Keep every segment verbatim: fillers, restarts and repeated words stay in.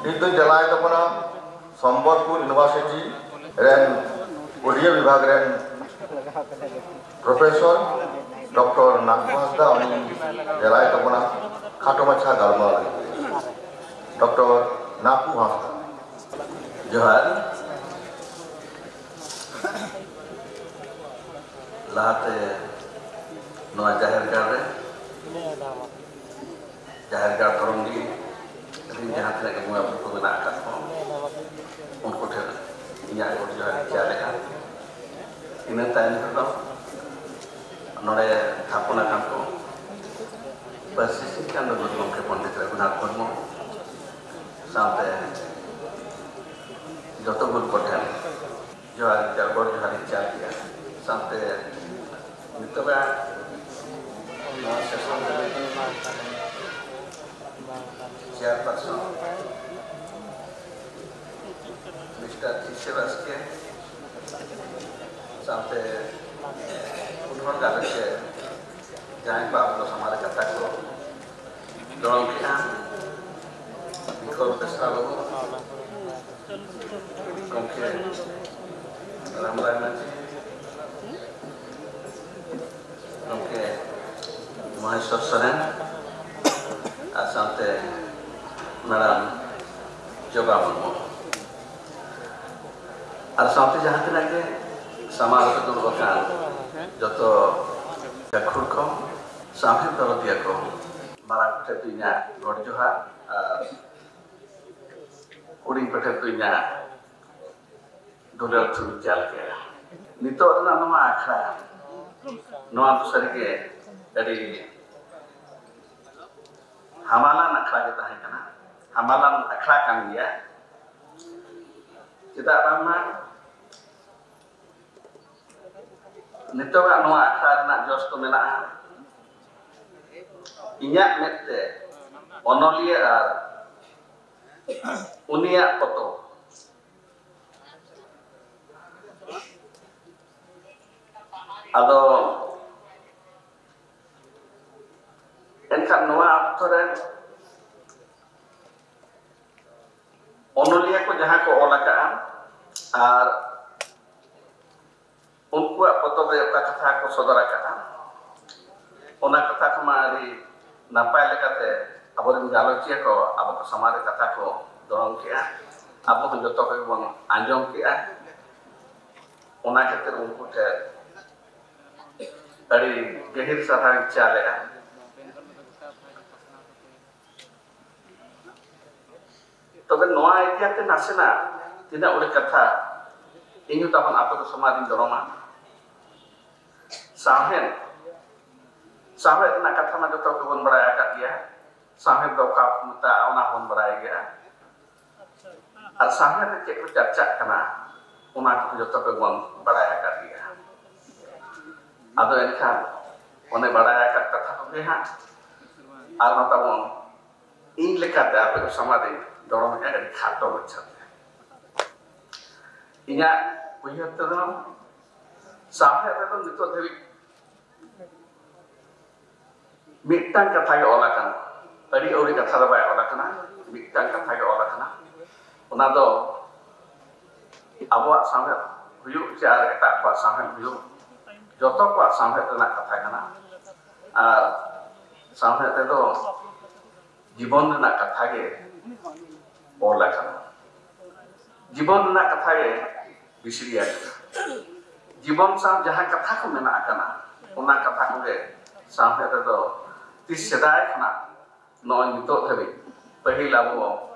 ᱱᱤᱛ ᱫᱚᱧ ᱫᱮᱞᱟᱭ ᱛᱟᱵᱚᱱᱟ ᱥᱚᱢᱵᱚᱞᱯᱩᱨ ᱤᱭᱩᱱᱤᱵᱷᱟᱨᱥᱤᱴᱤ ᱨᱮᱱ ᱳᱰᱤᱭᱟ ᱵᱤᱵᱷᱟᱜᱽ ᱨᱮᱱ ᱯᱨᱚᱯᱷᱮᱥᱚᱨ ᱰᱚᱠᱴᱚᱨ ᱱᱟᱜᱽᱯᱩ ᱦᱟᱸᱥᱫᱟ, ᱩᱱᱤ ᱫᱮᱞᱟᱭ ᱛᱟᱵᱚᱱᱟ ᱠᱷᱟᱴᱚ ᱢᱟᱪᱷᱟ ᱜᱟᱞᱢᱟᱨᱟᱣ ᱞᱟᱹᱜᱤᱫ᱾ ᱰᱚᱠᱴᱚᱨ ᱱᱟᱜᱽᱯᱩ ᱦᱟᱸᱥᱫᱟ᱾ ᱡᱚᱦᱟᱨ᱾ ᱞᱟᱦᱟᱛᱮ ᱱᱚᱣᱟ ᱡᱟᱦᱮᱨ ᱜᱟᱲ ᱨᱮ, ᱡᱟᱦᱮᱨ ᱜᱟᱲ ᱫᱷᱚᱨᱚᱢ ᱜᱮ ᱨᱤᱱ ᱡᱟᱦᱟᱸ ᱛᱤᱱᱟᱹᱜ ᱜᱮ ᱵᱚᱸᱜᱟ ᱵᱩᱨᱩ ᱠᱚ ᱢᱮᱱᱟᱜ ᱟᱠᱟᱫ ᱠᱚ, ᱩᱱᱠᱩ ᱴᱷᱮᱱ ᱤᱧᱟᱹᱜ ᱜᱚᱰ ᱡᱚᱦᱟᱨ ᱤᱧ ᱪᱟᱞᱮᱜᱼᱟ᱾ ᱤᱱᱟᱹ ᱛᱟᱭᱚᱢ ᱨᱮᱫᱚ ᱱᱚᱰᱮ ᱛᱷᱟᱯᱚᱱ ᱟᱠᱟᱱ ᱠᱚ ᱯᱟᱹᱨᱥᱤ ᱥᱤᱧ ᱪᱟᱸᱫᱚ ᱜᱩᱨᱩ ᱜᱚᱢᱠᱮ ᱯᱚᱱᱰᱤᱛ ᱨᱚᱜᱷᱩᱱᱟᱛᱷ ᱢᱩᱨᱢᱩ ᱥᱟᱶᱛᱮ ᱡᱚᱛᱚ ᱜᱩᱨᱩ ᱠᱚᱴᱷᱮᱱ ᱡᱚᱦᱟᱨ ᱤᱧ ᱪᱟᱞ, ᱜᱚᱰ ᱡᱚᱦᱟᱨ ᱤᱧ ᱪᱟᱞ ᱠᱮᱜᱼᱟ᱾ ᱥᱟᱶᱛᱮ ᱱᱤᱛᱚᱜᱟᱜ ᱱᱚᱣᱟ ᱥᱮᱥᱚᱱ ᱨᱮ ᱪᱮᱭᱟᱨᱯᱟᱨᱥᱚᱱ ᱢᱤᱥᱴᱟᱨ ᱡᱤᱥᱮ ᱵᱟᱥᱠᱮ ᱥᱟᱶᱛᱮ ᱯᱩᱱ ᱦᱚᱲ ᱜᱟᱛᱮ ᱠᱚ, ᱡᱟᱦᱟᱸᱭ ᱠᱚ ᱟᱵᱚ ᱥᱟᱢᱟᱝ ᱨᱮ ᱠᱟᱛᱷᱟ ᱠᱚ ᱫᱚᱲᱚᱢ ᱠᱮᱜᱼᱟ, ᱵᱤᱠᱚᱞ ᱵᱮᱥᱨᱟ ᱵᱟᱹᱵᱩ, ᱜᱚᱢᱠᱮ ᱨᱟᱢᱨᱟᱭ ᱢᱟᱹᱡᱷᱤ, ᱜᱚᱢᱠᱮ ᱢᱚᱦᱮᱥᱣᱚᱨ ᱥᱚᱨᱮᱱ ᱟᱨ ᱥᱟᱶᱛᱮ ᱢᱮᱰᱟᱢ ᱡᱚᱵᱟ ᱢᱩᱨᱢᱩ ᱟᱨ ᱥᱟᱶᱛᱮ ᱡᱟᱦᱟᱸ ᱛᱤᱱᱟᱹᱜ ᱜᱮ ᱥᱟᱢᱟᱝ ᱨᱮ ᱫᱩᱲᱩᱵ ᱟᱠᱟᱱ ᱡᱚᱛᱚ ᱜᱟᱹᱠᱷᱩᱲ ᱠᱚ, ᱥᱟᱶᱦᱮᱫ ᱫᱚᱨᱚᱫᱤᱭᱟᱹ ᱠᱚ, ᱢᱟᱨᱟᱝ ᱠᱚᱴᱷᱮᱱ ᱫᱚ ᱤᱧᱟᱹᱜ ᱜᱚᱰ ᱡᱚᱦᱟᱨ ᱟᱨ ᱦᱩᱰᱤᱧ ᱠᱚᱴᱷᱮᱱ ᱫᱚ ᱤᱧᱟᱹᱜ ᱫᱩᱞᱟᱹᱲ ᱛᱷᱩᱢ ᱪᱟᱞ ᱠᱮᱜᱼᱟ᱾ ᱱᱤᱛᱚᱜ ᱨᱮᱱᱟᱜ ᱱᱚᱣᱟ ᱟᱠᱷᱲᱟ, ᱱᱚᱣᱟ ᱫᱚ ᱥᱟᱹᱨᱤᱜᱮ ᱟᱹᱰᱤ ᱦᱟᱢᱟᱞᱟᱱ ᱟᱠᱷᱲᱟ ᱜᱮ ᱛᱟᱦᱮᱸ ᱠᱟᱱᱟ, ᱦᱟᱢᱟᱞᱟᱱ ᱟᱠᱷᱲᱟ ᱠᱟᱱ ᱜᱮᱭᱟ᱾ ᱪᱮᱫᱟᱜ ᱵᱟᱝᱢᱟ ᱱᱤᱛᱚᱜᱟᱜ ᱱᱚᱣᱟ ᱟᱠᱷᱲᱟ ᱨᱮᱱᱟᱜ ᱡᱚᱥ ᱫᱚ ᱢᱮᱱᱟᱜᱼᱟ ᱤᱧᱟᱹᱜ ᱢᱮᱫ ᱛᱮ ᱚᱱᱚᱞᱤᱭᱟᱹ ᱟᱨ ᱩᱱᱤᱭᱟᱜ ᱯᱚᱛᱚᱵ᱾ ᱟᱫᱚ ᱮᱱᱠᱷᱟᱱ ᱱᱚᱣᱟ ᱚᱠᱛᱚ ᱨᱮ ᱟᱹᱰᱤ ᱱᱟᱯᱟᱭ ᱞᱮᱠᱟᱛᱮ ᱟᱵᱚᱨᱮᱱ ᱜᱟᱞᱚᱪᱤᱭᱟᱹ ᱠᱚ ᱟᱵᱚ ᱠᱚ ᱥᱟᱢᱟᱝ ᱨᱮ ᱠᱟᱛᱷᱟ ᱠᱚ ᱫᱚᱨᱚᱢ ᱠᱮᱜᱼᱟ, ᱟᱵᱚ ᱦᱚᱸ ᱡᱚᱛᱚ ᱠᱚᱜᱮ ᱵᱚᱱ ᱟᱸᱡᱚᱢ ᱠᱮᱜᱼᱟ᱾ ᱚᱱᱟ ᱠᱷᱟᱹᱛᱤᱨ ᱩᱱᱠᱩ ᱴᱷᱮᱱ ᱟᱹᱰᱤ ᱜᱟᱹᱦᱤᱨ ᱥᱟᱨᱦᱟᱣ ᱤᱧ ᱪᱟᱞᱮᱜᱼᱟ᱾ ᱛᱚᱵᱮ ᱱᱚᱣᱟ ᱤᱫᱤ ᱠᱟᱛᱮ ᱱᱟᱥᱮᱱᱟᱜ ᱛᱤᱱᱟᱹᱜ ᱩᱰᱤ ᱠᱟᱛᱷᱟ ᱤᱧ ᱦᱚᱸ ᱛᱟᱵᱚᱱ ᱟᱯᱮ ᱠᱚ ᱥᱚᱢᱟᱡᱽ ᱤᱧ ᱫᱚᱨᱚᱢᱟ᱾ ᱥᱟᱶᱦᱮᱫ, ᱥᱟᱶᱦᱮᱫ ᱨᱮᱱᱟᱜ ᱠᱟᱛᱷᱟ ᱢᱟ ᱡᱚᱛᱚ ᱜᱮᱵᱚᱱ ᱵᱟᱲᱟᱭ ᱟᱠᱟᱫ ᱜᱮᱭᱟ᱾ ᱥᱟᱶᱦᱮᱫ ᱫᱚ ᱚᱠᱟ ᱠᱚ ᱢᱮᱛᱟᱜᱼᱟ, ᱚᱱᱟ ᱦᱚᱸᱵᱚᱱ ᱵᱟᱲᱟᱭ ᱜᱮᱭᱟ᱾ ᱟᱨ ᱥᱟᱶᱦᱮᱫ ᱨᱮ ᱪᱮᱫ ᱠᱚ ᱪᱟᱨᱪᱟᱜ ᱠᱟᱱᱟ, ᱚᱱᱟ ᱠᱚ ᱡᱚᱛᱚ ᱜᱮᱵᱚᱱ ᱵᱟᱲᱟᱭ ᱟᱠᱟᱫ ᱜᱮᱭᱟ᱾ ᱟᱫᱚ ᱮᱱᱠᱷᱟᱱ ᱚᱱᱮ ᱵᱟᱲᱟᱭ ᱟᱠᱟᱫ ᱠᱟᱛᱷᱟ ᱠᱚᱜᱮ ᱦᱟᱸᱜ ᱟᱨ ᱱᱚᱝᱠᱟ ᱵᱚᱱ ᱤᱧ ᱞᱮᱠᱟᱛᱮ ᱟᱯᱮ ᱠᱚ ᱥᱟᱢᱟᱝ ᱨᱮ ᱫᱚᱲᱚᱢᱮᱫᱼᱟ ᱟᱹᱰᱤ ᱠᱷᱟᱴᱚ ᱢᱟᱪᱷᱟᱛᱮ᱾ ᱤᱧᱟᱹᱜ ᱩᱭᱦᱟᱹᱨ ᱛᱮᱫᱚ ᱥᱟᱶᱦᱮᱫ ᱨᱮᱫᱚ ᱱᱤᱛᱚᱜ ᱫᱷᱟᱹᱵᱤᱡ ᱢᱤᱫᱴᱟᱝ ᱠᱟᱛᱷᱟ ᱜᱮ ᱚᱞ ᱟᱠᱟᱱᱟ, ᱟᱹᱰᱤ ᱟᱹᱣᱲᱤ ᱠᱟᱛᱷᱟ ᱫᱚ ᱵᱟᱭ ᱚᱞ ᱟᱠᱟᱱᱟ, ᱢᱤᱫᱴᱟᱝ ᱠᱟᱛᱷᱟ ᱜᱮ ᱚᱞ ᱟᱠᱟᱱᱟ᱾ ᱚᱱᱟ ᱫᱚ ᱟᱵᱚᱣᱟᱜ ᱥᱟᱶᱦᱮᱫ ᱦᱩᱭᱩᱜ ᱪᱮ ᱟᱨ ᱮᱴᱟᱜ ᱠᱚᱣᱟᱜ ᱥᱟᱶᱦᱮᱫ ᱦᱩᱭᱩᱜ, ᱡᱚᱛᱚ ᱠᱚᱣᱟᱜ ᱥᱟᱶᱦᱮᱫ ᱨᱮᱱᱟᱜ ᱠᱟᱛᱷᱟ ᱠᱟᱱᱟ᱾ ᱟᱨ ᱥᱟᱶᱦᱮᱫ ᱨᱮᱫᱚ ᱡᱤᱵᱚᱱ ᱨᱮᱱᱟᱜ ᱠᱟᱛᱷᱟ ᱜᱮ ᱚᱞ ᱟᱠᱟᱱᱟ᱾ ᱡᱤᱵᱚᱱ ᱨᱮᱱᱟᱜ ᱠᱟᱛᱷᱟ ᱜᱮ ᱵᱤᱥᱲᱤ ᱟᱠᱟᱱᱟ᱾ ᱡᱤᱵᱚᱱ ᱥᱟᱶ ᱡᱟᱦᱟᱸ ᱠᱟᱛᱷᱟ ᱠᱚ ᱢᱮᱱᱟᱜ ᱟᱠᱟᱱᱟ, ᱚᱱᱟ ᱠᱟᱛᱷᱟ ᱠᱚᱜᱮ ᱥᱟᱶᱦᱮᱫ ᱨᱮᱫᱚ ᱛᱤᱥ ᱥᱮᱫᱟᱭ ᱠᱷᱚᱱᱟᱜ ᱱᱚᱜᱼᱚᱭ ᱱᱤᱛᱚᱜ ᱫᱷᱟᱹᱵᱤᱡ, ᱯᱟᱹᱦᱤᱞ ᱟᱵᱚ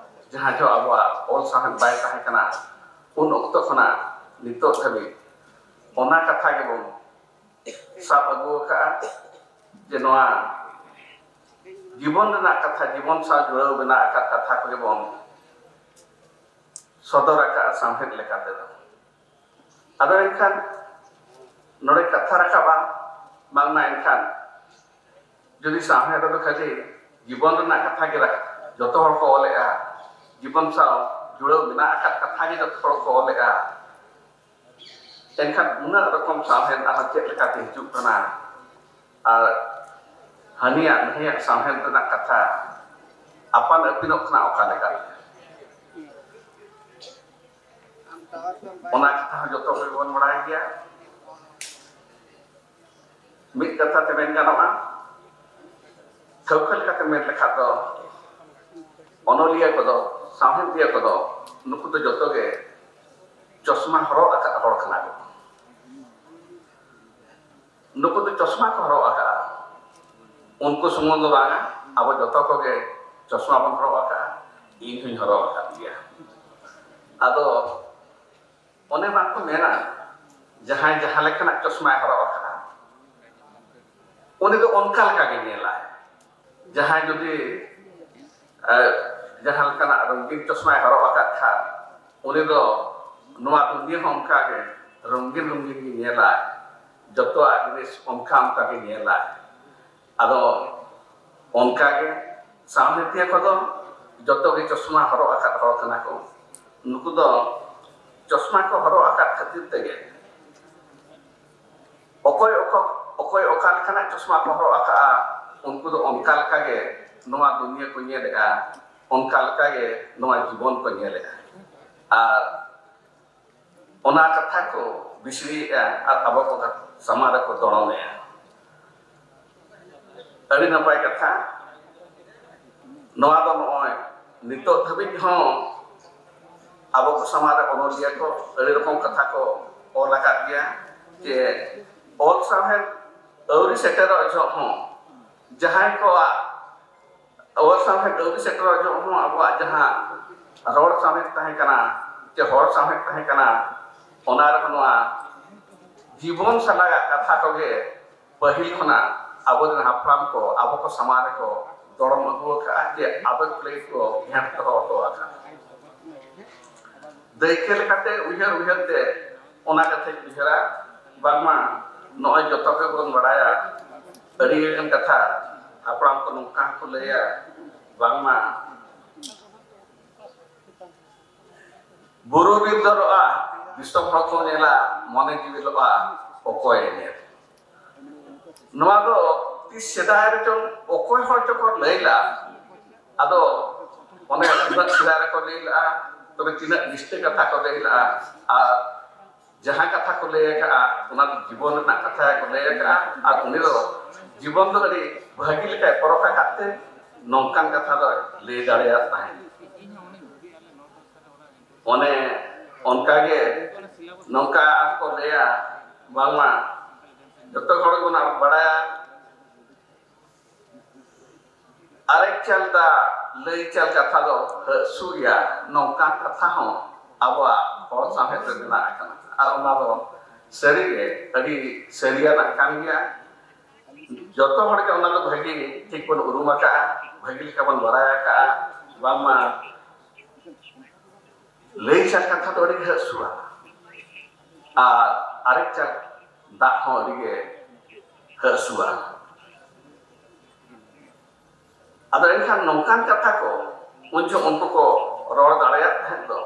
ᱡᱟᱦᱟᱸ ᱡᱚᱦᱚᱜ ᱟᱵᱚᱣᱟᱜ ᱚᱞ ᱥᱟᱶᱦᱮᱫ ᱵᱟᱭ ᱛᱟᱦᱮᱸ ᱠᱟᱱᱟ, ᱩᱱ ᱚᱠᱛᱚ ᱠᱷᱚᱱᱟᱜ ᱱᱤᱛᱚᱜ ᱫᱷᱟᱹᱵᱤᱡ ᱚᱱᱟ ᱠᱟᱛᱷᱟ ᱜᱮᱵᱚᱱ ᱥᱟᱵ ᱟᱹᱜᱩ ᱟᱠᱟᱫᱼᱟ ᱡᱮ ᱱᱚᱣᱟ ᱡᱤᱵᱚᱱ ᱨᱮᱱᱟᱜ ᱠᱟᱛᱷᱟ, ᱡᱤᱵᱚᱱ ᱥᱟᱶ ᱡᱩᱲᱟᱹᱣ ᱢᱮᱱᱟᱜ ᱟᱠᱟᱫ ᱠᱟᱛᱷᱟ ᱠᱚᱜᱮ ᱵᱚᱱ ᱥᱚᱫᱚᱨ ᱟᱠᱟᱫᱼᱟ ᱥᱟᱶᱦᱮᱫ ᱞᱮᱠᱟ ᱛᱮᱫᱚ᱾ ᱟᱫᱚ ᱮᱱᱠᱷᱟᱱ ᱱᱚᱰᱮ ᱠᱟᱛᱷᱟ ᱨᱟᱠᱟᱵᱼᱟ, ᱵᱟᱝᱢᱟ ᱮᱱᱠᱷᱟᱱ ᱡᱩᱫᱤ ᱥᱟᱶᱦᱮᱫ ᱨᱮᱫᱚ ᱠᱷᱟᱹᱞᱤ ᱡᱤᱵᱚᱱ ᱨᱮᱱᱟᱜ ᱠᱟᱛᱷᱟ ᱜᱮ ᱨᱟ-, ᱡᱚᱛᱚ ᱦᱚᱲ ᱠᱚ ᱚᱞᱮᱜᱼᱟ, ᱡᱤᱵᱚᱱ ᱥᱟᱶ ᱡᱩᱲᱟᱹᱣ ᱢᱮᱱᱟᱜ ᱟᱠᱟᱫ ᱠᱟᱛᱷᱟ ᱜᱮ ᱡᱚᱛᱚ ᱦᱚᱲ ᱠᱚ ᱚᱞᱮᱜᱼᱟ, ᱮᱱᱠᱷᱟᱱ ᱩᱱᱟᱹᱜ ᱨᱚᱠᱚᱢ ᱥᱟᱶᱦᱮᱫ ᱟᱨᱦᱚᱸ ᱪᱮᱫ ᱞᱮᱠᱟᱛᱮ ᱦᱤᱡᱩᱜ ᱠᱟᱱᱟ? ᱟᱨ ᱦᱟᱹᱱᱤᱭᱟᱜ ᱱᱟᱹᱭᱟᱜ ᱥᱟᱶᱦᱮᱫ ᱨᱮᱱᱟᱜ ᱠᱟᱛᱷᱟ ᱟᱯᱟᱱ ᱟᱹᱯᱤᱱᱚᱜ ᱠᱟᱱᱟ ᱚᱠᱟ ᱞᱮᱠᱟ? ᱚᱱᱟ ᱠᱟᱛᱷᱟ ᱦᱚᱸ ᱡᱚᱛᱚ ᱜᱮᱵᱚᱱ ᱵᱟᱲᱟᱭ ᱜᱮᱭᱟ᱾ ᱢᱤᱫ ᱠᱟᱛᱷᱟ ᱛᱮ ᱢᱮᱱ ᱜᱟᱱᱚᱜᱼᱟ, ᱴᱷᱟᱹᱣᱠᱟᱹ ᱞᱮᱠᱟᱛᱮ ᱢᱮᱱ ᱞᱮᱠᱷᱟᱱ ᱫᱚ, ᱚᱱᱚᱞᱤᱭᱟᱹ ᱠᱚᱫᱚ, ᱥᱟᱶᱦᱮᱫᱤᱭᱟᱹ ᱠᱚᱫᱚ, ᱱᱩᱠᱩ ᱫᱚ ᱡᱚᱛᱚ ᱜᱮ ᱪᱚᱥᱢᱟ ᱦᱚᱨᱚᱜ ᱟᱠᱟᱫ ᱦᱚᱲ ᱠᱟᱱᱟ ᱠᱚ᱾ ᱱᱩᱠᱩ ᱫᱚ ᱪᱚᱥᱢᱟ ᱠᱚ ᱦᱚᱨᱚᱜ ᱟᱠᱟᱫᱼᱟ᱾ ᱩᱱᱠᱩ ᱥᱩᱢᱩᱝ ᱫᱚ ᱵᱟᱝᱟ, ᱟᱵᱚ ᱡᱚᱛᱚ ᱠᱚᱜᱮ ᱪᱚᱥᱢᱟ ᱵᱚᱱ ᱦᱚᱨᱚᱜ ᱟᱠᱟᱫᱼᱟ᱾ ᱤᱧ ᱦᱚᱧ ᱦᱚᱨᱚᱜ ᱟᱠᱟᱫ ᱜᱮᱭᱟ᱾ ᱟᱫᱚ ᱚᱱᱮ ᱵᱟᱝᱠᱚ ᱢᱮᱱᱟ, ᱡᱟᱦᱟᱸᱭ ᱡᱟᱦᱟᱸ ᱞᱮᱠᱟᱱᱟᱜ ᱪᱚᱥᱢᱟᱭ ᱦᱚᱨᱚᱜ ᱟᱠᱟᱫᱼᱟ, ᱩᱱᱤ ᱫᱚ ᱚᱱᱠᱟ ᱞᱮᱠᱟ ᱜᱮ ᱧᱮᱞᱟᱭ᱾ ᱡᱟᱦᱟᱸᱭ ᱡᱩᱫᱤ, ᱮ, ᱡᱟᱦᱟᱸ ᱞᱮᱠᱟᱱᱟᱜ ᱨᱚᱝᱜᱤᱱ ᱪᱚᱥᱢᱟᱭ ᱦᱚᱨᱚᱜ ᱟᱠᱟᱫ ᱠᱷᱟᱱ, ᱩᱱᱤ ᱫᱚ ᱱᱚᱣᱟ ᱫᱩᱱᱤᱭᱟᱹ ᱦᱚᱸ ᱚᱱᱠᱟ ᱜᱮ ᱨᱚᱝᱜᱤᱱ ᱨᱚᱝᱜᱤᱱ ᱜᱮ ᱧᱮᱞᱟᱭ᱾ ᱡᱚᱛᱚᱣᱟᱜ ᱡᱤᱱᱤᱥ ᱚᱱᱠᱟ ᱚᱱᱠᱟ ᱜᱮ ᱧᱮᱞᱟᱭ᱾ ᱟᱫᱚ ᱚᱱᱠᱟ ᱜᱮ ᱥᱟᱶᱦᱮᱫᱤᱭᱟᱹ ᱠᱚᱫᱚ ᱡᱚᱛᱚ ᱜᱮ ᱪᱚᱥᱢᱟ ᱦᱚᱨᱚᱜ ᱟᱠᱟᱫ ᱦᱚᱲ ᱠᱟᱱᱟ ᱠᱚ᱾ ᱱᱩᱠᱩ ᱫᱚ ᱪᱚᱥᱢᱟ ᱠᱚ ᱦᱚᱨᱚᱜ ᱟᱠᱟᱫ ᱠᱷᱟᱹᱛᱤᱨ ᱛᱮᱜᱮ ᱚᱠᱚᱭ ᱚᱠᱟ, ᱚᱠᱚᱭ ᱚᱠᱟ ᱞᱮᱠᱟᱱᱟᱜ ᱪᱚᱥᱢᱟ ᱠᱚ ᱦᱚᱨᱚᱜ ᱟᱠᱟᱫᱼᱟ, ᱩᱱᱠᱩ ᱫᱚ ᱚᱱᱠᱟ ᱞᱮᱠᱟ ᱜᱮ ᱱᱚᱣᱟ ᱫᱩᱱᱤᱭᱟᱹ ᱠᱚ ᱧᱮᱞᱮᱫᱼᱟ, ᱚᱱᱠᱟ ᱞᱮᱠᱟ ᱜᱮ ᱱᱚᱣᱟ ᱡᱤᱵᱚᱱ ᱠᱚ ᱧᱮᱞᱮᱫᱼᱟ᱾ ᱟᱨ ᱚᱱᱟ ᱠᱟᱛᱷᱟ ᱠᱚ ᱵᱤᱥᱲᱤᱭᱮᱫᱼᱟ ᱟᱨ ᱟᱵᱚ ᱠᱚ ᱥᱟᱢᱟᱝ ᱨᱮᱠᱚ ᱫᱚᱲᱚᱢᱮᱫᱼᱟ᱾ ᱟᱹᱰᱤ ᱱᱟᱯᱟᱭ ᱠᱟᱛᱷᱟ᱾ ᱱᱚᱣᱟ ᱫᱚ ᱱᱚᱜᱼᱚᱭ ᱱᱤᱛᱚᱜ ᱫᱷᱟᱹᱵᱤᱡ ᱦᱚᱸ ᱟᱵᱚ ᱠᱚ ᱥᱟᱢᱟᱝ ᱨᱮ ᱚᱱᱚᱞᱤᱭᱟᱹ ᱠᱚ ᱟᱹᱰᱤ ᱨᱚᱠᱚᱢ ᱠᱟᱛᱷᱟ ᱠᱚ ᱚᱞ ᱟᱠᱟᱫ ᱜᱮᱭᱟ, ᱡᱮ ᱚᱞ ᱥᱟᱶᱦᱮᱫ ᱟᱹᱣᱨᱤ ᱥᱮᱴᱮᱨᱚᱜ ᱡᱚᱦᱚᱜ ᱦᱚᱸ ᱡᱟᱦᱟᱸᱭ ᱠᱚᱣᱟᱜ ᱚᱞ ᱥᱟᱶᱦᱮᱫ ᱟᱹᱣᱨᱤ ᱥᱮᱴᱮᱨᱚᱜ ᱡᱚᱦᱚᱜ ᱦᱚᱸ ᱟᱵᱚᱣᱟᱜ ᱡᱟᱦᱟᱸ ᱨᱚᱲ ᱥᱟᱶᱦᱮᱫ ᱛᱟᱦᱮᱸ ᱠᱟᱱᱟ, ᱪᱮ ᱦᱚᱲ ᱥᱟᱶᱦᱮᱫ ᱛᱟᱦᱮᱸ ᱠᱟᱱᱟ, ᱚᱱᱟ ᱨᱮᱦᱚᱸ ᱱᱚᱣᱟ ᱡᱤᱵᱚᱱ ᱥᱟᱞᱟᱜᱟᱜ ᱠᱟᱛᱷᱟ ᱠᱚᱜᱮ ᱯᱟᱹᱦᱤᱞ ᱠᱷᱚᱱᱟᱜ ᱟᱵᱚᱨᱮᱱ ᱦᱟᱯᱲᱟᱢ ᱠᱚ ᱟᱵᱚ ᱠᱚ ᱥᱟᱢᱟᱝ ᱨᱮᱠᱚ ᱫᱚᱲᱚᱢ ᱟᱹᱜᱩ ᱟᱠᱟᱫᱼᱟ, ᱡᱮ ᱟᱵᱚ ᱞᱟᱹᱜᱤᱫ ᱠᱚ ᱜᱷᱮᱸᱴ ᱫᱚᱦᱚ ᱦᱚᱴᱚ ᱟᱠᱟᱫᱼᱟ᱾ ᱫᱟᱹᱭᱠᱟᱹ ᱞᱮᱠᱟᱛᱮ ᱩᱭᱦᱟᱹᱨ ᱩᱭᱦᱟᱹᱨ ᱛᱮ ᱚᱱᱟ ᱠᱟᱛᱷᱟᱧ ᱩᱭᱦᱟᱹᱨᱟ, ᱵᱟᱝᱢᱟ ᱱᱚᱜᱼᱚᱭ ᱡᱚᱛᱚ ᱜᱮᱵᱚᱱ ᱵᱟᱲᱟᱭᱟ, ᱟᱹᱰᱤ ᱜᱟᱱ ᱠᱟᱛᱷᱟ ᱦᱟᱯᱲᱟᱢ ᱠᱚ ᱱᱚᱝᱠᱟ ᱦᱚᱸᱠᱚ ᱞᱟᱹᱭᱟ, ᱵᱟᱝᱢᱟ ᱵᱩᱨᱩ ᱵᱤᱨ ᱫᱚᱨᱚᱜᱼᱟ, ᱫᱤᱥᱚᱢ ᱦᱚᱲ ᱠᱚ ᱧᱮᱞᱟ, ᱢᱚᱱᱮ ᱡᱤᱣᱤ ᱞᱚᱜᱼᱟ, ᱚᱠᱚᱭᱮ ᱧᱮᱞ? ᱱᱚᱣᱟ ᱫᱚ ᱛᱤᱥ ᱥᱮᱫᱟᱭ ᱨᱮᱪᱚᱝ ᱚᱠᱚᱭ ᱦᱚᱲ ᱪᱚᱠᱚ ᱞᱟᱹᱭ ᱞᱮᱫᱼᱟ᱾ ᱟᱫᱚ ᱚᱱᱮ ᱩᱱᱟᱹᱜ ᱥᱮᱫᱟᱭ ᱨᱮᱠᱚ ᱞᱟᱹᱭ ᱞᱮᱫᱼᱟ, ᱛᱚᱵᱮ ᱛᱤᱱᱟᱹᱜ ᱱᱤᱥᱴᱟᱹ ᱠᱟᱛᱷᱟ ᱠᱚ ᱞᱟᱹᱭ ᱞᱮᱫᱼᱟ᱾ ᱟᱨ ᱡᱟᱦᱟᱸ ᱠᱟᱛᱷᱟ ᱠᱚ ᱞᱟᱹᱭ ᱟᱠᱟᱫᱼᱟ, ᱚᱱᱟ ᱫᱚ ᱡᱤᱵᱚᱱ ᱨᱮᱱᱟᱜ ᱠᱟᱛᱷᱟ ᱜᱮᱠᱚ ᱞᱟᱹᱭ ᱟᱠᱟᱫᱼᱟ᱾ ᱟᱨ ᱩᱱᱤ ᱫᱚ ᱡᱤᱵᱚᱱ ᱫᱚ ᱟᱹᱰᱤ ᱵᱷᱟᱹᱜᱤ ᱞᱮᱠᱟᱭ ᱯᱚᱨᱚᱠᱷ ᱟᱠᱟᱫ ᱛᱮ ᱱᱚᱝᱠᱟᱱ ᱠᱟᱛᱷᱟ ᱫᱚᱭ ᱞᱟᱹᱭ ᱫᱟᱲᱮᱭᱟᱜ ᱛᱟᱦᱮᱸᱫ᱾ ᱚᱱᱮ ᱚᱱᱠᱟᱜᱮ ᱱᱚᱝᱠᱟ ᱟᱨ ᱠᱚ ᱞᱟᱹᱭᱟ, ᱵᱟᱝᱢᱟ ᱡᱚᱛᱚ ᱦᱚᱲ ᱜᱮᱵᱚᱱ ᱵᱟᱲᱟᱭᱟ, ᱟᱨᱮᱡ ᱪᱟᱞ ᱫᱟᱜ ᱞᱟᱹᱭ ᱪᱟᱞ ᱠᱟᱛᱷᱟ ᱫᱚ ᱦᱟᱹᱥᱩᱭᱟ, ᱱᱚᱝᱠᱟᱱ ᱠᱟᱛᱷᱟ ᱦᱚᱸ ᱟᱵᱚᱣᱟᱜ ᱦᱚᱲ ᱥᱟᱶᱦᱮᱫ ᱨᱮ ᱢᱮᱱᱟᱜ ᱟᱠᱟᱱᱟ᱾ ᱟᱨ ᱚᱱᱟ ᱫᱚ ᱥᱟᱹᱨᱤᱜᱮ ᱟᱹᱰᱤ ᱥᱟᱹᱨᱤᱭᱟᱱᱟᱜ ᱠᱟᱱ ᱜᱮᱭᱟ᱾ ᱡᱚᱛᱚ ᱦᱚᱲ ᱜᱮ ᱚᱱᱟ ᱫᱚ ᱵᱷᱟᱹᱜᱤ ᱴᱷᱤᱠ ᱵᱚᱱ ᱩᱨᱩᱢ ᱟᱠᱟᱫᱼᱟ, ᱵᱷᱟᱹᱜᱤ ᱞᱮᱠᱟ ᱵᱚᱱ ᱵᱟᱲᱟᱭ ᱟᱠᱟᱫᱼᱟ, ᱵᱟᱝᱢᱟ ᱞᱟᱹᱭ ᱪᱟᱞ ᱠᱟᱛᱷᱟ ᱫᱚ ᱟᱹᱰᱤ ᱦᱟᱹᱥᱩᱣᱟ ᱟᱨ ᱟᱨᱮᱡ ᱪᱟᱞ ᱫᱟᱜ ᱦᱚᱸ ᱟᱹᱰᱤ ᱜᱮ ᱦᱟᱹᱥᱩᱣᱟ᱾ ᱟᱫᱚ ᱮᱱᱠᱷᱟᱱ ᱱᱚᱝᱠᱟᱱ ᱠᱟᱛᱷᱟ ᱠᱚ ᱩᱱ ᱡᱚᱠᱷᱚᱱ ᱩᱱᱠᱩ ᱠᱚ ᱨᱚᱲ ᱫᱟᱲᱮᱭᱟᱜ ᱛᱟᱦᱮᱸᱫ ᱫᱚ,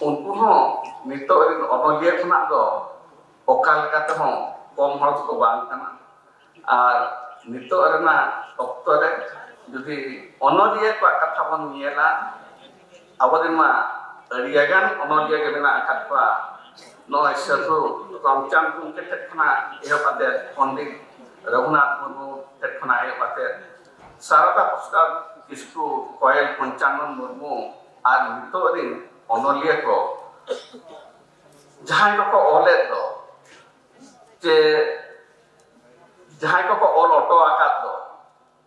ᱩᱱᱠᱩ ᱦᱚᱸ ᱱᱤᱛᱚᱜ ᱨᱮᱱ ᱚᱱᱚᱞᱤᱭᱟᱹ ᱠᱷᱚᱱᱟᱜ ᱫᱚ ᱚᱠᱟ ᱞᱮᱠᱟ ᱛᱮᱦᱚᱸ ᱠᱚᱢ ᱦᱚᱲ ᱫᱚᱠᱚ ᱵᱟᱝ ᱠᱟᱱᱟ᱾ ᱟᱨ ᱱᱤᱛᱚᱜ ᱨᱮᱱᱟᱜ ᱚᱠᱛᱚ ᱨᱮ ᱡᱩᱫᱤ ᱚᱱᱚᱞᱤᱭᱟᱹ ᱠᱚᱣᱟᱜ ᱠᱟᱛᱷᱟ ᱵᱚᱱ ᱧᱮᱞᱟ, ᱟᱵᱚ ᱨᱮᱱ ᱢᱟ ᱟᱹᱰᱤᱭᱟᱜᱟᱱ ᱚᱱᱚᱞᱤᱭᱟᱹ ᱜᱮ ᱢᱮᱱᱟᱜ ᱟᱠᱟᱫ ᱠᱚᱣᱟ᱾ ᱱᱚᱜᱼᱚᱭ ᱥᱟᱹᱫᱷᱩ ᱨᱟᱢᱪᱟᱸᱫᱽ ᱜᱚᱢᱠᱮ ᱴᱷᱮᱱ ᱠᱷᱚᱱᱟᱜ ᱮᱦᱚᱵ ᱠᱟᱛᱮ ᱯᱚᱱᱰᱤᱛ ᱨᱚᱜᱷᱩᱱᱟᱛᱷ ᱢᱩᱨᱢᱩ ᱴᱷᱮᱱ ᱠᱷᱚᱱᱟᱜ ᱮᱦᱚᱵ ᱠᱟᱛᱮ ᱥᱟᱨᱚᱫᱟ ᱯᱨᱚᱥᱟᱫᱽ ᱠᱤᱥᱠᱩ, ᱠᱚᱭᱮᱞ ᱯᱚᱧᱪᱟᱱᱚᱱ ᱢᱩᱨᱢᱩ ᱟᱨ ᱱᱤᱛᱚᱜ ᱨᱤᱱ ᱚᱱᱚᱞᱤᱭᱟᱹ ᱠᱚ ᱡᱟᱦᱟᱸᱭ ᱠᱚᱠᱚ ᱚᱞᱮᱫ ᱫᱚ, ᱡᱮ ᱡᱟᱦᱟᱸᱭ ᱠᱚᱠᱚ ᱚᱞ ᱦᱚᱴᱚ ᱟᱠᱟᱫ ᱫᱚ,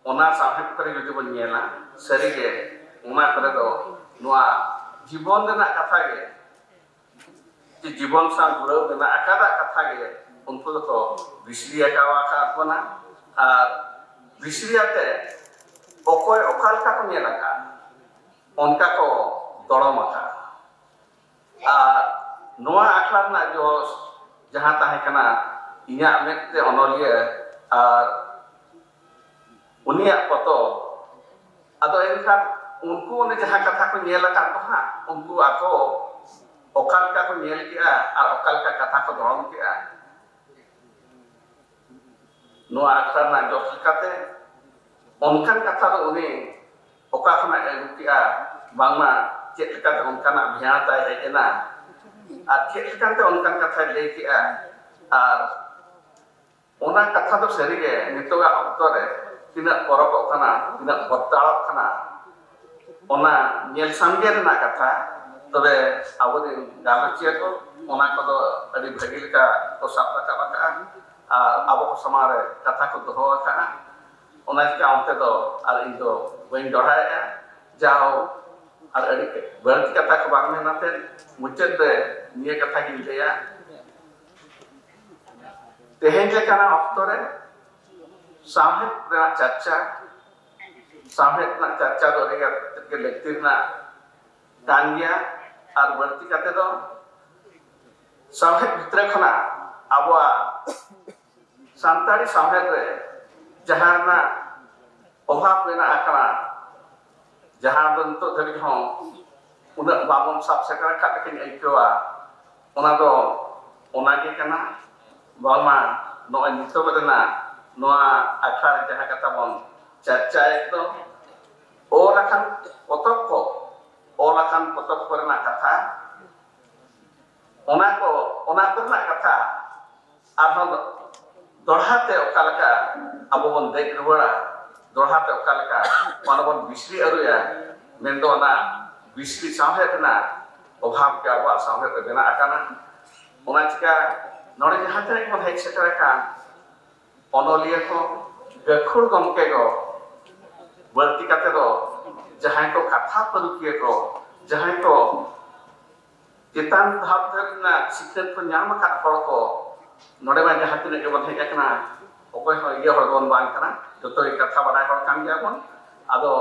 ᱚᱱᱟ ᱥᱟᱶᱦᱮᱫ ᱠᱚᱨᱮ ᱡᱩᱫᱤ ᱵᱚᱱ ᱧᱮᱞᱟ, ᱥᱟᱹᱨᱤᱜᱮ ᱚᱱᱟ ᱠᱚᱨᱮ ᱫᱚ ᱱᱚᱣᱟ ᱡᱤᱵᱚᱱ ᱨᱮᱱᱟᱜ ᱠᱟᱛᱷᱟ ᱜᱮ, ᱡᱮ ᱡᱤᱵᱚᱱ ᱥᱟᱶ ᱡᱩᱲᱟᱹᱣ ᱢᱮᱱᱟᱜ ᱟᱠᱟᱫᱟ ᱠᱟᱛᱷᱟ ᱜᱮ ᱩᱱᱠᱩ ᱫᱚᱠᱚ ᱵᱤᱥᱲᱤ ᱟᱠᱟᱣ ᱟᱠᱟᱫ ᱵᱚᱱᱟ᱾ ᱟᱨ ᱵᱤᱥᱲᱤ ᱟᱛᱮ ᱚᱠᱚᱭ ᱚᱠᱟ ᱞᱮᱠᱟ ᱠᱚ ᱧᱮᱞ ᱟᱠᱟᱫ, ᱚᱱᱠᱟ ᱠᱚ ᱫᱚᱲᱚᱢ ᱟᱠᱟᱫ᱾ ᱟᱨ ᱱᱚᱣᱟ ᱟᱠᱷᱲᱟ ᱨᱮᱱᱟᱜ ᱡᱚᱥ ᱡᱟᱦᱟᱸ ᱛᱟᱦᱮᱸ ᱠᱟᱱᱟ, ᱤᱧᱟᱹᱜ ᱢᱮᱫ ᱛᱮ ᱚᱱᱚᱞᱤᱭᱟᱹ ᱟᱨ ᱩᱱᱤᱭᱟᱜ ᱯᱚᱛᱚᱵ, ᱟᱫᱚ ᱮᱱᱠᱷᱟᱱ ᱩᱱᱠᱩ ᱚᱱᱮ ᱡᱟᱦᱟᱸ ᱠᱟᱛᱷᱟ ᱠᱚ ᱧᱮᱞ ᱟᱠᱟᱫ ᱫᱚ ᱦᱟᱸᱜ, ᱩᱱᱠᱩ ᱟᱠᱚ ᱚᱠᱟ ᱞᱮᱠᱟ ᱠᱚ ᱧᱮᱞ ᱠᱮᱜᱼᱟ ᱟᱨ ᱚᱠᱟ ᱞᱮᱠᱟ ᱠᱟᱛᱷᱟ ᱠᱚ ᱫᱚᱲᱚᱢ ᱠᱮᱜᱼᱟ, ᱱᱚᱣᱟ ᱟᱠᱷᱲᱟ ᱨᱮᱱᱟᱜ ᱡᱚᱥ ᱞᱮᱠᱟᱛᱮ ᱚᱱᱠᱟᱱ ᱠᱟᱛᱷᱟ ᱫᱚ ᱩᱱᱤ ᱚᱠᱟ ᱠᱷᱚᱱᱟᱜ ᱮ ᱟᱹᱜᱩ ᱠᱮᱜᱼᱟ, ᱵᱟᱝᱢᱟ ᱪᱮᱫ ᱞᱮᱠᱟᱛᱮ ᱚᱱᱠᱟᱱᱟᱜ ᱵᱷᱮᱭᱟᱬ ᱛᱟᱭ ᱦᱮᱡ ᱮᱱᱟ ᱟᱨ ᱪᱮᱫ ᱞᱮᱠᱟᱛᱮ ᱚᱱᱠᱟᱱ ᱠᱟᱛᱷᱟᱭ ᱞᱟᱹᱭ ᱠᱮᱜᱼᱟ᱾ ᱟᱨ ᱚᱱᱟ ᱠᱟᱛᱷᱟ ᱫᱚ ᱥᱟᱹᱨᱤᱜᱮ ᱱᱤᱛᱚᱜᱟᱜ ᱚᱠᱛᱚ ᱨᱮ ᱛᱤᱱᱟᱹᱜ ᱯᱚᱨᱚᱵᱚᱜ ᱠᱟᱱᱟ, ᱛᱤᱱᱟᱹᱜ ᱵᱚᱫᱟᱲᱚᱜ ᱠᱟᱱᱟ, ᱚᱱᱟ ᱧᱮᱞ ᱥᱟᱢᱜᱮ ᱨᱮᱱᱟᱜ ᱠᱟᱛᱷᱟ᱾ ᱛᱚᱵᱮ ᱟᱵᱚᱨᱮᱱ ᱜᱟᱞᱚᱪᱤᱭᱟᱹ ᱠᱚ ᱚᱱᱟ ᱠᱚᱫᱚ ᱟᱹᱰᱤ ᱵᱷᱟᱹᱜᱤ ᱞᱮᱠᱟ ᱠᱚ ᱥᱟᱵ ᱨᱟᱠᱟᱵ ᱟᱠᱟᱫᱼᱟ ᱟᱨ ᱟᱵᱚ ᱠᱚ ᱥᱟᱢᱟᱝ ᱨᱮ ᱠᱟᱛᱷᱟ ᱠᱚ ᱫᱚᱦᱚ ᱟᱠᱟᱫᱼᱟ᱾ ᱚᱱᱟ ᱪᱤᱠᱟ ᱚᱱᱛᱮ ᱫᱚ ᱟᱨ ᱤᱧ ᱫᱚ ᱵᱟᱹᱧ ᱫᱚᱦᱲᱟᱭᱮᱫᱼᱟ᱾ ᱡᱟᱣ ᱟᱨ ᱟᱹᱰᱤ ᱵᱟᱹᱲᱛᱤ ᱠᱟᱛᱷᱟ ᱠᱚ ᱵᱟᱝ ᱢᱮᱱ ᱟᱛᱮ ᱢᱩᱪᱟᱹᱫ ᱨᱮ ᱱᱤᱭᱟᱹ ᱠᱟᱛᱷᱟ ᱜᱤᱧ ᱞᱟᱹᱭᱟ, ᱛᱮᱦᱮᱧ ᱞᱮᱠᱟᱱᱟᱜ ᱚᱠᱛᱚ ᱨᱮ ᱥᱟᱶᱦᱮᱫ ᱨᱮᱱᱟᱜ ᱪᱟᱨᱪᱟ, ᱥᱟᱶᱦᱮᱫ ᱨᱮᱱᱟᱜ ᱪᱟᱨᱪᱟ ᱫᱚ ᱟᱹᱰᱤ ᱜᱮ ᱞᱟᱹᱠᱛᱤ ᱨᱮᱱᱟᱜ ᱠᱟᱱ ᱜᱮᱭᱟ᱾ ᱟᱨ ᱵᱟᱹᱲᱛᱤ ᱠᱟᱛᱮ ᱫᱚ ᱥᱟᱶᱦᱮᱫ ᱵᱷᱤᱛᱨᱤ ᱠᱷᱚᱱᱟᱜ ᱟᱵᱚᱣᱟᱜ ᱥᱟᱱᱛᱟᱲᱤ ᱥᱟᱶᱦᱮᱫ ᱨᱮ ᱡᱟᱦᱟᱸ ᱨᱮᱱᱟᱜ ᱚᱵᱷᱟᱵᱽ ᱢᱮᱱᱟᱜ ᱟᱠᱟᱫᱟ, ᱡᱟᱦᱟᱸ ᱫᱚ ᱱᱤᱛᱚᱜ ᱫᱷᱟᱹᱵᱤᱡ ᱦᱚᱸ ᱩᱱᱟᱹᱜ ᱵᱟᱵᱚᱱ ᱥᱟᱵ ᱥᱮᱴᱮᱨ ᱟᱠᱟᱫ ᱞᱮᱠᱟᱧ ᱟᱹᱭᱠᱟᱹᱣᱟ, ᱚᱱᱟ ᱫᱚ ᱚᱱᱟᱜᱮ ᱠᱟᱱᱟ᱾ ᱵᱟᱝᱢᱟ ᱱᱚᱜᱼᱚᱭ ᱱᱤᱛᱚᱜ ᱨᱮᱱᱟᱜ ᱱᱚᱣᱟ ᱟᱠᱷᱲᱟ ᱨᱮ ᱡᱟᱦᱟᱸ ᱠᱟᱛᱷᱟ ᱵᱚᱱ ᱪᱟᱨᱪᱟᱭᱮᱫ ᱫᱚ, ᱚᱞ ᱟᱠᱟᱱ ᱯᱚᱛᱚᱵ ᱠᱚ, ᱚᱞ ᱟᱠᱟᱱ ᱯᱚᱛᱚᱵ ᱠᱚᱨᱮᱱᱟᱜ ᱠᱟᱛᱷᱟ, ᱚᱱᱟ ᱠᱚ, ᱚᱱᱟ ᱠᱚᱨᱮᱱᱟᱜ ᱠᱟᱛᱷᱟ ᱟᱨᱦᱚᱸ ᱫᱚᱦᱲᱟ ᱛᱮ ᱚᱠᱟ ᱞᱮᱠᱟ ᱟᱵᱚ ᱵᱚᱱ ᱫᱮᱡ ᱨᱩᱣᱟᱹᱲᱟ, ᱫᱚᱦᱲᱟ ᱛᱮ ᱚᱠᱟ ᱞᱮᱠᱟ ᱚᱱᱟ ᱵᱚᱱ ᱵᱤᱥᱲᱤ ᱟᱹᱨᱩᱭᱟ, ᱢᱮᱱᱫᱚ ᱚᱱᱟ ᱵᱤᱥᱲᱤ ᱥᱟᱶᱦᱮᱫ ᱨᱮᱱᱟᱜ ᱚᱵᱷᱟᱵᱽ ᱜᱮ ᱟᱵᱚᱣᱟᱜ ᱥᱟᱶᱦᱮᱫ ᱨᱮ ᱢᱮᱱᱟᱜ ᱟᱠᱟᱱᱟ᱾ ᱚᱱᱟ ᱪᱤᱠᱟ ᱱᱚᱰᱮ ᱡᱟᱦᱟᱸ ᱛᱤᱱᱟᱹᱜ ᱵᱚᱱ ᱦᱮᱡ ᱥᱮᱴᱮᱨ ᱟᱠᱟᱱ, ᱚᱱᱚᱞᱤᱭᱟᱹ ᱠᱚ, ᱜᱟᱹᱠᱷᱩᱲ ᱜᱚᱢᱠᱮ ᱠᱚ, ᱵᱟᱹᱲᱛᱤ ᱠᱟᱛᱮ ᱫᱚ ᱡᱟᱦᱟᱸᱭ ᱠᱚ ᱠᱟᱛᱷᱟ ᱯᱟᱹᱨᱩᱠᱷᱤᱭᱟᱹ ᱠᱚ, ᱡᱟᱦᱟᱸᱭ ᱠᱚ ᱪᱮᱛᱟᱱ ᱫᱷᱟᱯ ᱫᱷᱟᱹᱵᱤᱡ ᱨᱮᱱᱟᱜ ᱥᱤᱠᱷᱱᱟᱹᱛ ᱠᱚ ᱧᱟᱢ ᱟᱠᱟᱫ ᱦᱚᱲ ᱠᱚ, ᱱᱚᱰᱮ ᱢᱟ ᱡᱟᱦᱟᱸ ᱛᱤᱱᱟᱹᱜ ᱜᱮᱵᱚᱱ ᱦᱮᱡ ᱟᱠᱟᱱᱟ, ᱚᱠᱚᱭ ᱦᱚᱸ ᱤᱭᱟᱹ ᱦᱚᱲ ᱵᱚᱱ ᱵᱟᱝ ᱠᱟᱱᱟ, ᱡᱚᱛᱚ ᱜᱮ ᱠᱟᱛᱷᱟ ᱵᱟᱰᱟᱭ ᱦᱚᱲ ᱠᱟᱱ ᱜᱮᱭᱟ ᱵᱚᱱ᱾ ᱟᱫᱚ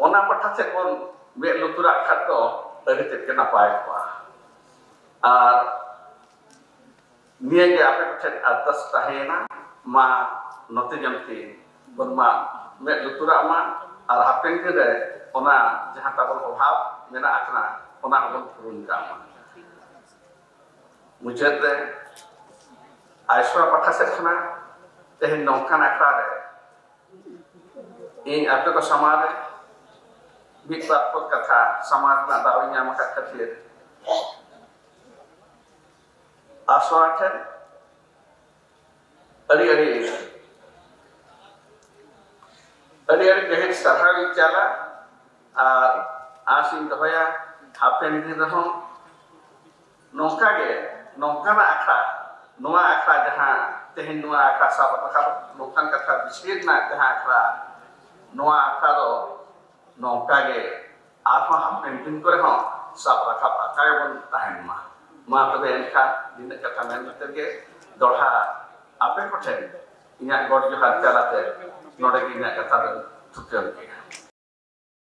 ᱚᱱᱟ ᱯᱟᱦᱴᱟ ᱥᱮᱫ ᱵᱚᱱ ᱢᱮᱫ ᱞᱩᱛᱩᱨᱟᱜ ᱠᱷᱟᱱ ᱫᱚ ᱟᱹᱰᱤ ᱛᱮᱫ ᱜᱮ ᱱᱟᱯᱟᱭ ᱠᱚᱜᱼᱟ᱾ ᱟᱨ ᱱᱤᱭᱟᱹ ᱜᱮ ᱟᱯᱮ ᱠᱚᱴᱷᱮᱱ ᱟᱨᱫᱟᱥ ᱛᱟᱦᱮᱸᱭᱮᱱᱟ, ᱢᱟ ᱱᱚᱛᱮ ᱡᱚᱝ ᱛᱤ ᱵᱚᱱ ᱢᱟ ᱢᱮᱫ ᱞᱩᱛᱩᱨᱟᱜ ᱢᱟ, ᱟᱨ ᱦᱟᱯᱮᱱ ᱫᱤᱱ ᱨᱮ ᱚᱱᱟ ᱡᱟᱦᱟᱸ ᱛᱟᱵᱚᱱ ᱚᱵᱷᱟᱵᱽ ᱢᱮᱱᱟᱜ ᱟᱠᱟᱱᱟ, ᱚᱱᱟ ᱦᱚᱸᱵᱚᱱ ᱯᱩᱨᱩᱱ ᱠᱟᱜ ᱢᱟ᱾ ᱢᱩᱪᱟᱹᱫ ᱨᱮ ᱟᱭᱥᱚᱨᱟ ᱯᱟᱦᱴᱟ ᱥᱮᱫ ᱠᱷᱚᱱᱟᱜ ᱛᱮᱦᱮᱧ ᱱᱚᱝᱠᱟᱱ ᱟᱠᱷᱲᱟ ᱨᱮ ᱤᱧ ᱟᱯᱮ ᱠᱚ ᱥᱟᱢᱟᱝ ᱨᱮ ᱢᱤᱫ ᱵᱟᱨ ᱯᱚᱫ ᱠᱟᱛᱷᱟ ᱥᱟᱢᱟᱝ ᱨᱮᱱᱟᱜ ᱫᱟᱣ ᱤᱧ ᱧᱟᱢ ᱟᱠᱟᱫ ᱠᱷᱟᱹᱛᱤᱨ ᱟᱥᱚᱨᱟ ᱴᱷᱮᱱ ᱟᱹᱰᱤ ᱟᱹᱰᱤ ᱟᱹᱰᱤ ᱟᱹᱰᱤ ᱜᱟᱹᱦᱤᱨ ᱥᱟᱨᱦᱟᱣ ᱤᱧ ᱪᱟᱞᱟ ᱟᱨ ᱟᱥ ᱤᱧ ᱫᱚᱦᱚᱭᱟ ᱦᱟᱯᱮᱱ ᱫᱤᱱ ᱨᱮᱦᱚᱸ ᱱᱚᱝᱠᱟ ᱜᱮ ᱱᱚᱝᱠᱟᱱᱟᱜ ᱟᱠᱷᱲᱟ ᱱᱚᱣᱟ ᱟᱠᱷᱲᱟ ᱡᱟᱦᱟᱸ ᱛᱮᱦᱮᱧ ᱱᱚᱣᱟ ᱟᱠᱷᱲᱟ ᱥᱟᱵ ᱨᱟᱠᱟᱵ ᱱᱚᱝᱠᱟᱱ ᱠᱟᱛᱷᱟ ᱵᱤᱪᱟᱹᱨ ᱨᱮᱱᱟᱜ ᱡᱟᱦᱟᱸ ᱟᱠᱷᱲᱟ ᱱᱚᱣᱟ ᱟᱠᱷᱲᱟ ᱫᱚ ᱱᱚᱝᱠᱟ ᱜᱮ ᱟᱨᱦᱚᱸ ᱦᱟᱯᱮᱱ ᱫᱤᱱ ᱠᱚᱨᱮ ᱦᱚᱸ ᱥᱟᱵ ᱨᱟᱠᱟᱵ ᱟᱠᱟᱭ ᱵᱚᱱ ᱛᱟᱦᱮᱱ ᱢᱟ᱾ ᱢᱟ ᱛᱚᱵᱮ ᱮᱱᱠᱷᱟᱱ ᱱᱤᱱᱟᱹᱜ ᱠᱟᱛᱷᱟ ᱢᱮᱱ ᱠᱟᱛᱮ ᱜᱮ ᱫᱚᱲᱦᱟ ᱟᱯᱮ ᱠᱚᱴᱷᱮᱱ ᱤᱧᱟᱹᱜ ᱜᱚᱰ ᱡᱚᱦᱟᱨ ᱪᱟᱞᱟᱛᱮ ᱱᱚᱰᱮ ᱜᱮ ᱤᱧᱟᱹᱜ ᱠᱟᱛᱷᱟ ᱫᱚᱧ ᱛᱷᱩᱠᱟᱹᱢ ᱠᱮᱜᱼᱟ᱾